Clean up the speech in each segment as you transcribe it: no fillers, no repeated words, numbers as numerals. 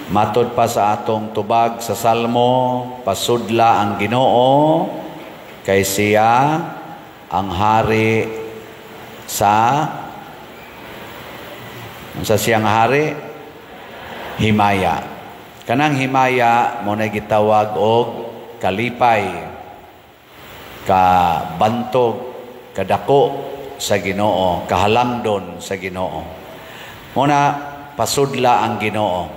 Matod pa sa atong tubag sa Salmo, pasudla ang Ginoo kay siya ang hari sa, unsa siyang hari? Himaya. Kanang himaya mo na gitawag og kalipay, ka bantog, kadako sa Ginoo, kahalangdon sa Ginoo. Muna pasudla ang Ginoo.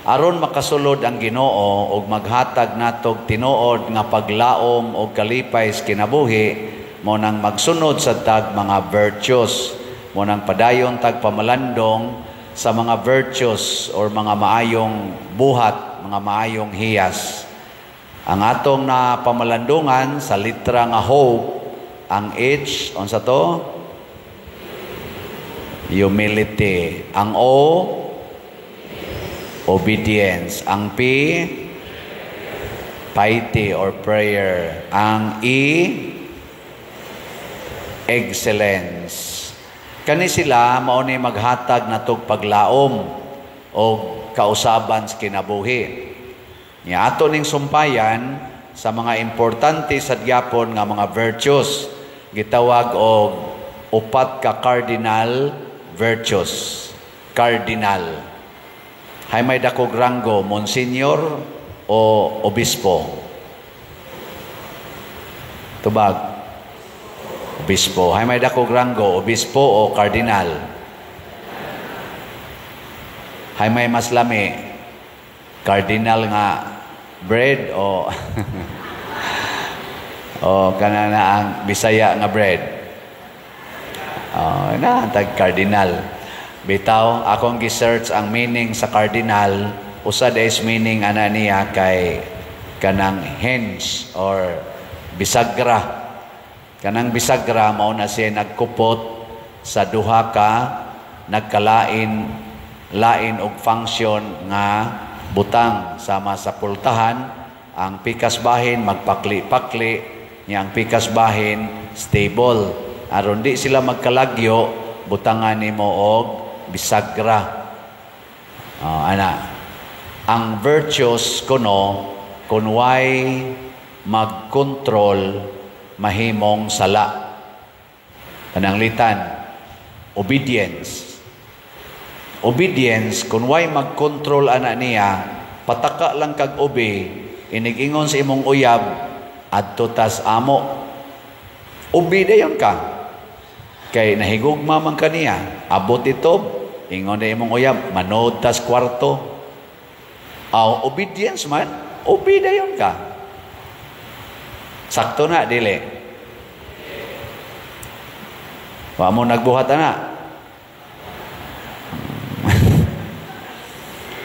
Aron makasulod ang Ginoo og maghatag natog tinuod nga paglaom og kalipay sa kinabuhi, mo nang magsunod sa tag mga virtues, mo nang padayon tag pamalandong sa mga virtues or mga maayong buhat, mga maayong hiyas. Ang atong na pamalandungan sa litra nga hope, ang H, unsa to? Humility. Ang O, obedience. Ang P, piety or prayer. Ang E, excellence. Kani sila mao ni maghatag natog paglaom o kausaban sa kinabuhi. Nya ato ning sumpayan sa mga importante sa gyapon nga mga virtues, gitawag og upat ka cardinal virtues. Cardinal. Hay may dakog ranggo, monsignor o obispo? Tubag. Obispo. Hay may dakog ranggo, obispo o cardinal? Hay may mas lami, cardinal nga bread o kana na ang Bisaya nga bread? Oh, na tag cardinal. Bitaw, akong gi-search ang meaning sa cardinal, usa is meaning ana niya kay kanang hinge or bisagra. Kanang bisagra mao na siya nagkupot sa duha ka nagkalain lain og function nga butang, sama sa pultahan, ang pikas bahin magpakli-pakli nya, ang pikas bahin stable. Aron di sila magkalagyo, butangan nimo og bisagra. Oh, ana. Ang virtues kuno, kun way magkontrol, mahimong sala. Pananglitan, obedience. Obedience, kung way magkontrol ana niya, pataka lang kag obe, inigingon sa imong uyab, adto tas amo. Obe dayon ka. Kay nahigugma man kaniya, abot ito, ingon na imong uyab, manood tas kwarto. Aw, obedience man, obe dayon ka. Sakto na, dili? Wa mo nagbuhat ana.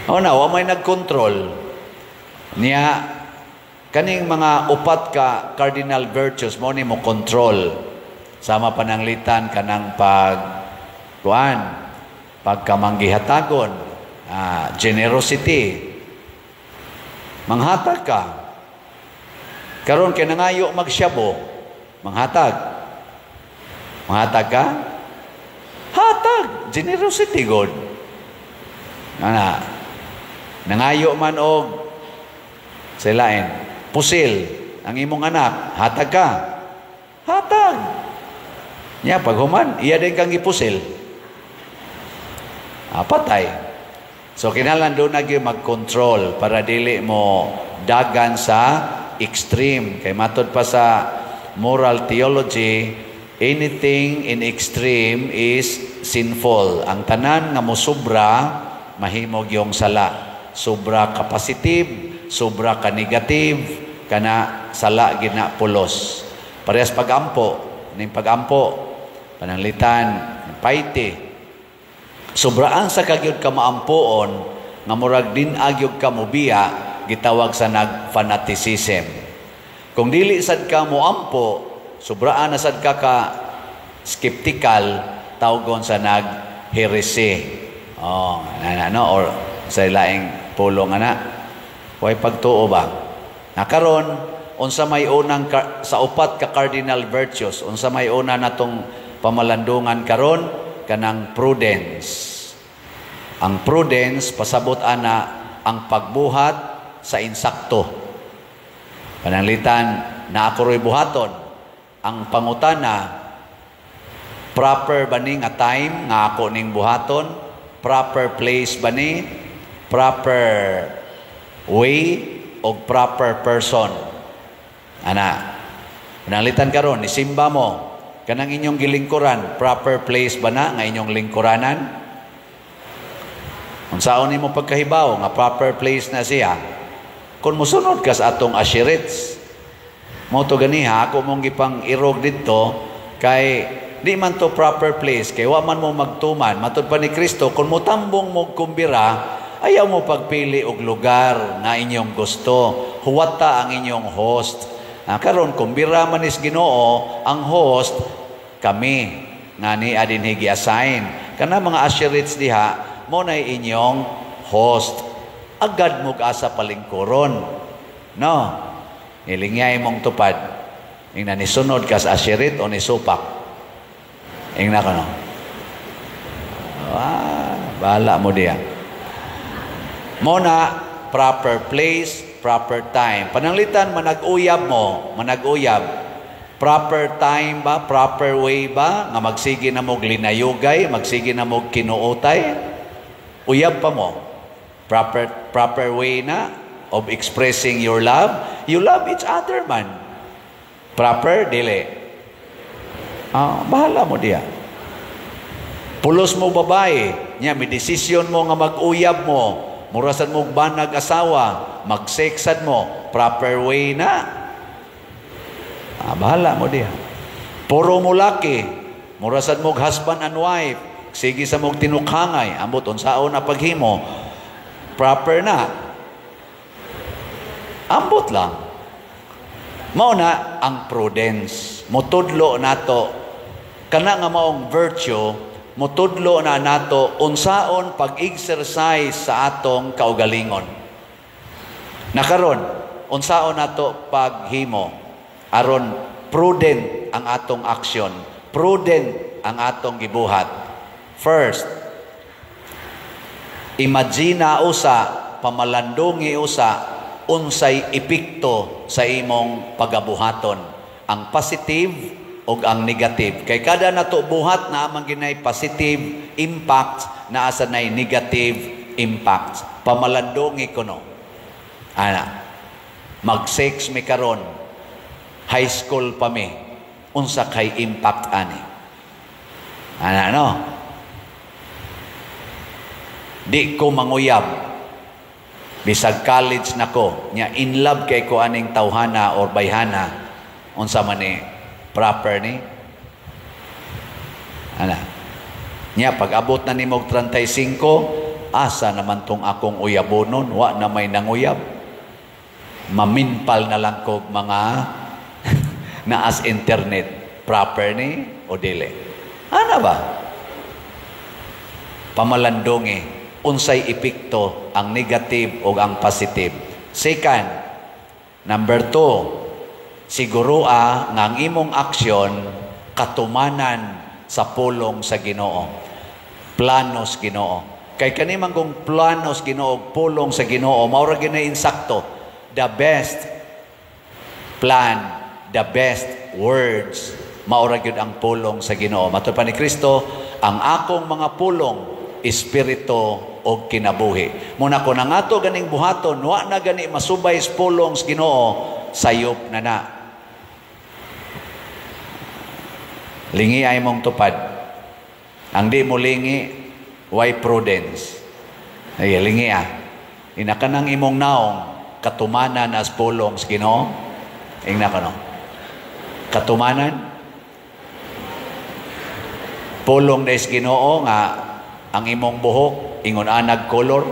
O na, wa may nagkontrol. Niya, kaning mga upat ka cardinal virtues mo ni mo control. Sama pananglitan kanang pag kuan, pagkamanggihatagon, generosity. Manghatag ka. Karon kay nangayo magsyabo, manghatag. Manghatag ka? Hatag, generosity god. Ana. Nangayo man og silain, pusil ang imong anak, hatag ka. Hatag. Nya paghuman, iya din kang gipusil. Patay. So kinahanglan doon na gyud mag-control para dili mo dagan sa extreme. Kay matod pa sa moral theology, anything in extreme is sinful. Ang tanan nga mosobra, mahimog yung sala. Sobra ka positive, sobra ka negative, kana sala gina pulos. Parehas pagampo, ning pagampo, pananglitan, piety. Sobraan sa kagyud ka maampoon, nga murag din agyog ka mobiya, gitawag sa nag-fanaticism. Kung dili sad ka moampo, sobraan na sad ka ka skeptical, tawgon sa nag-heresy. Oh, na, no? Or sa laing pulong ana. Way pagtuo ba? Nakaron, unsa may unang sa upat ka cardinal virtues, unsa may una natong pamalandungan karon? Kanang prudence. Ang prudence pasabot ana ang pagbuhat sa insakto. Pananglitan na ako ro'y buhaton. Ang pangutana, proper ba ni nga time nga ako ning buhaton? Proper place ba ni? Proper way o proper person? Ana. Pananglitan karon nisimba mo, kanang inyong gilingkuran, proper place ba na nga inyong lingkuranan? Unsaon nimo pagkahibaw nga proper place na siya? Kung musunod ka sa atong usherates, mo to ganiha ako mong gipang irog didto kay di man to proper place kay wa man mo magtuman. Matud pa ni Kristo, kung motambong mo kumbira, ayaw mo pagpili og lugar nga inyong gusto. Huwata ang inyong host. Karon kumbira man is Ginoo, ang host kami nga ni adinhi gi-assign. Kana mga usherates diha mo na inyong host. Agad mo asa palingkuron. No. Ilingyay mong tupad. Ingna nisunod ka sa usherate o nisupak. Ingna ko no. Ah, bahala mo diya. Mo na proper place, proper time. Pananglitan manag-uyab mo, manag-uyab. Proper time ba, proper way ba nga magsige na mo linayugay, magsige na mo kinuutay? Uyab pa mo. Proper way na of expressing your love. You love each other man. Proper dili. Ah, bahala mo diya. Pulos mo babae, nya may desisyon mo nga mag-uyab mo, murasan mo banag asawa, mag-sexad mo, proper way na. Ah, bahala mo diya. Puro mo laki, murasan mo husband and wife, sige sa mong tinukhangay, ambot unsaon na paghimo, proper na. Ambot lang. Mao na ang prudence. Mutudlo nato kana nga maong virtue, mutudlo na nato unsaon pag-exercise sa atong kaugalingon. Nakaron, unsaon nato paghimo aron prudent ang atong aksyon, prudent ang atong gibuhat. First, imagina usa, pamalandungi usa unsay epekto sa imong pagabuhaton, ang positive o ang negative. Kay kada nato buhat na amang ginay positive impact, naa sa nay negative impact. Pamalandungi kuno. Ana, mag-sex mi karon, high school pa mi, unsa kay impact ani? Ana no? Di ko manguyab. Bisag college na ko, nya in love kay ko aning tawhana or bayhana, unsa man ni proper ni? Ana. Nya pag abot na nimo og 35, asa naman tong akong uyabonon, wa na may nanguyab. Maminpal na lang kog mga naas internet, proper ni o dili? Ana ba? Pamalandungi unsay epekto ang negative o ang positive. Second, number 2, siguro nga ang imong aksyon katumanan sa pulong sa Ginoo. Planos Ginoo. Kay kani man kung planos Ginoo, pulong sa Ginoo, mao ra gyud insakto. The best plan, the best words, mao ra gyud ang pulong sa Ginoo. Matud pa ni Kristo, ang akong mga pulong espiritu og kinabuhi. Muna ko nangato ganing buhaton, wa na gani masubay sa pulong sa Ginoo, sayop na na. Lingi ay mong tupad. Ang di mo lingi, why prudence? Ay, lingi ah. Inakanang imong naong, katumanan as pulong sa Ginoo. Ingna ko no. Katumanan? Pulong na is Ginoo nga ang imong buhok ingon anag color.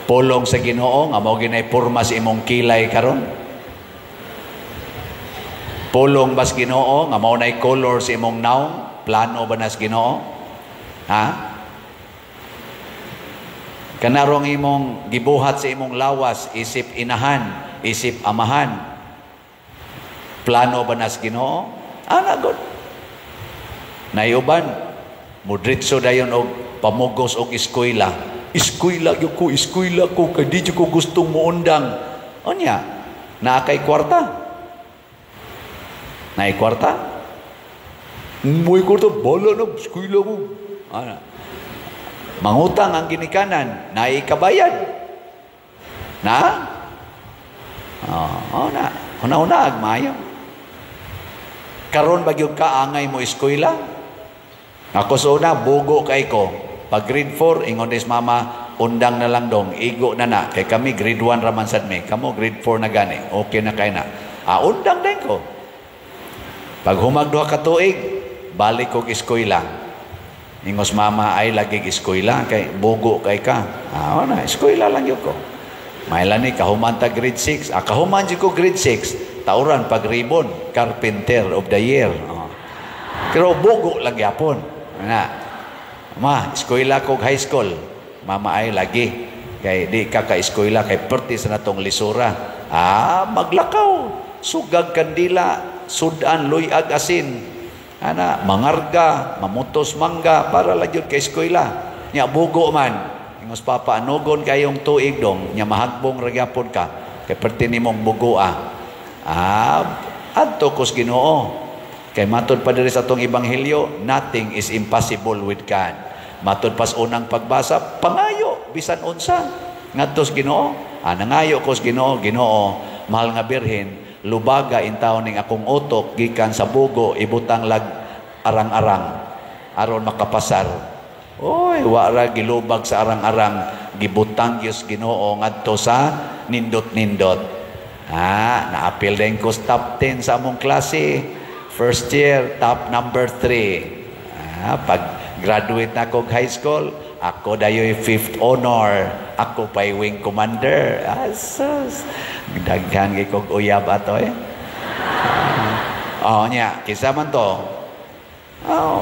Pulong sa Ginoo nga mao ginay porma sa imong kilay karon. Pulong bas Ginoo nga mao nay color sa imong naong, plano ba nas Ginoo? Ha? Kanarong imong gibuhat sa imong lawas isip inahan, isip amahan. Plano ba nas Ginoo? Ana god. Nayuban mudritso dayon og pamugos og eskwela. Eskwela gyud ko, eskwela ko kay di jud ko gustong muundang. Unya, naa kay kwarta? Naay kwarta? Mo'y kwarta, bala na, eskwela ko. Ana. Mangutang ang ginikanan, naay kabayad. Na? Oh, na. Huna-huna, maayo. Karon ba gyud ka angay mo eskwela? Ako sa una, bugo kay ko. Pag grade 4, ingon des mama, undang na lang dong, igo na na. Kay kami, grade 1 raman sad mi. Kamo, grade 4 na gani. Okay na kay na. Ah, undang din ko. Pag humag 2 ka tuig, balik kog eskwela. Ingos mama, ay lagi eskwela, kay bugo kay ka. Ah, na, eskwela lang gyud ko. Maila ni, kahuman ta grade 6. Ah, kahuman ko grade 6, tauran pag ribbon, carpenter of the year. Oh. Pero bugo lang gyapon. Na. Ma, eskwela kog high school. Mama, ay lagi. Kay di ka ka-eskwela kay perti sa natong lisura. Ah, maglakaw. Sugag kandila, sudan luyag asin. Ana, mangarga, mamutos mangga para lang gyud kay eskwela. Nya bugo man. Ingos papa, anugon kayong tuig dong, nya mahagbong ra gyapon ka. Kay perti nimong bugo ah. Ah, adto kos Ginoo. Kay matod pa diri sa atong ebanghelyo, nothing is impossible with God. Matod pas unang pagbasa, pangayo bisan unsa ngadto sa Ginoo. Ah, nangayo ko sa Ginoo, "Ginoo, mahal nga Birhen, lubaga intawon ning akong utok gikan sa bugo ibutang lag arang-arang aron makapasar." Oy, wa ra gilubag sa arang-arang, gibutang gyud Ginoo ngadto sa nindot-nindot. Ah, naapil din ko sa top 10 sa among klase. First year, top number 3. Ah, pag graduate na ako high school, ako dayoy fifth honor. Ako pa'y wing commander. Asus. Daghan kay kog uyab ato eh. Oh, nya, kisa man to. Oh,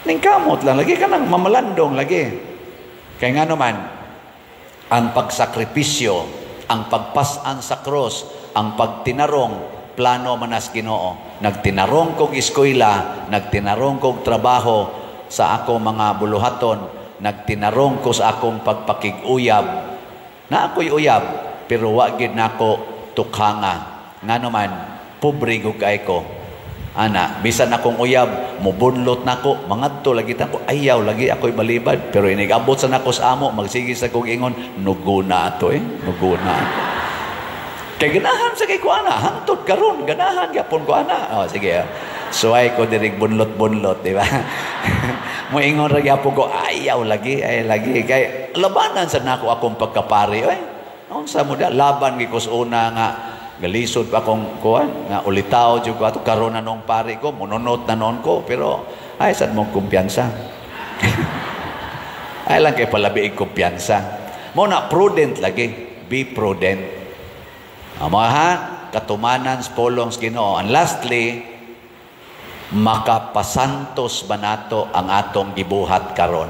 ningkamot lang lagi ka nang mamalandong lagi. Kaya nga naman, ang pagsakripisyo, ang pagpasan sa cross, ang pagtinarong, plano manas Ginoo. Nagtinarong kog eskwela, nagtinarong kog trabaho sa akong mga buluhaton, nagtinarong ko sa akong pagpakig-uyab. Na ako'y uyab, pero wa gid nako tukhanga. Ngano man, pobre gud kay ko. Ana, bisan akong uyab, mubunlot nako, mangadto lagi ta ko, ayaw lagi ako'y balibad. Pero inigabot sa nako sa amo, magsige sa kong ingon, nuguna ato eh, nuguna. Kay ganahan sa kay ko ana, hangtod karon ganahan gyapon ko ana. Oh, sige. Suway ko dirig bunlot-bunlot, di ba? Moingon ra gyapon ko, ayaw lagi, ay lagi. Kay labanan sa nako akong pagkapari, oy. Unsa mo da laban gi ko sa una nga galisod pa akong kuan nga ulitaw jud ko ato. Karon na noong pari ko, mununot na noon ko, pero ay sad mong kumpiyansa, ay lang kay palabi kumpiyansa mo na. Prudent lagi, be prudent. Amahan katumanan sa pulong sa Ginoo. And lastly, makapasantos ba nato ang atong gibuhat karon?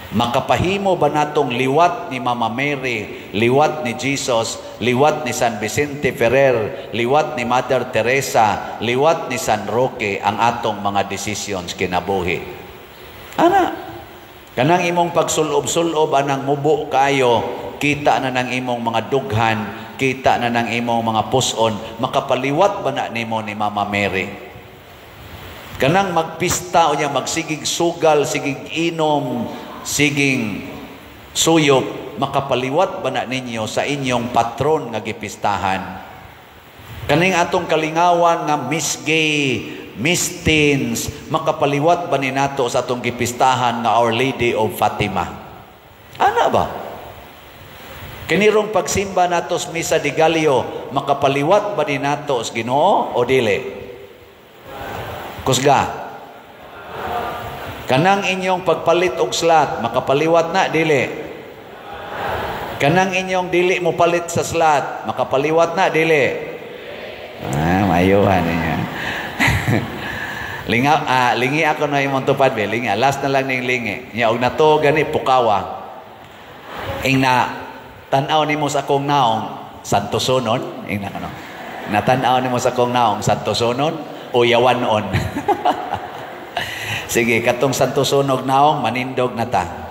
Makapahimo ba natong liwat ni Mama Mary, liwat ni Jesus, liwat ni San Vicente Ferrer, liwat ni Mother Teresa, liwat ni San Roque ang atong mga decisions kinabuhi? Ana, kanang imong pagsulob-sulob anang mubo kayo, kita na ng imong mga dughan, kita na ng imong mga puson, makapaliwat ba na nimo ni Mama Mary? Kanang magpista o niya magsigig sugal, sigig inom, siging suyop, makapaliwat ba na ninyo sa inyong patron nga gipistahan? Kaning atong kalingawan nga Miss Gay, Miss Teens, makapaliwat ba ni nato sa atong gipistahan nga Our Lady of Fatima? Ana ba? Kinirong pagsimba nato sa Misa de Gallo, makapaliwat ba ni nato sa Ginoo o dili? Kusga. Kanang inyong pagpalit og slot, makapaliwat na dili? Kanang inyong dili mo palit sa slot, makapaliwat na dili? Ah, mayuhan niya. Linga, ah, lingi ako na imong tupad be, lingi. Last na lang ning lingi. Nya og nato gani pukawa. Ing na tan-aw nimo sa akong naong Santosonon, ing na kano. Natan-aw nimo sa akong naong Santosonon o yawanon. Sige, katong Santosonog naong manindog na ta.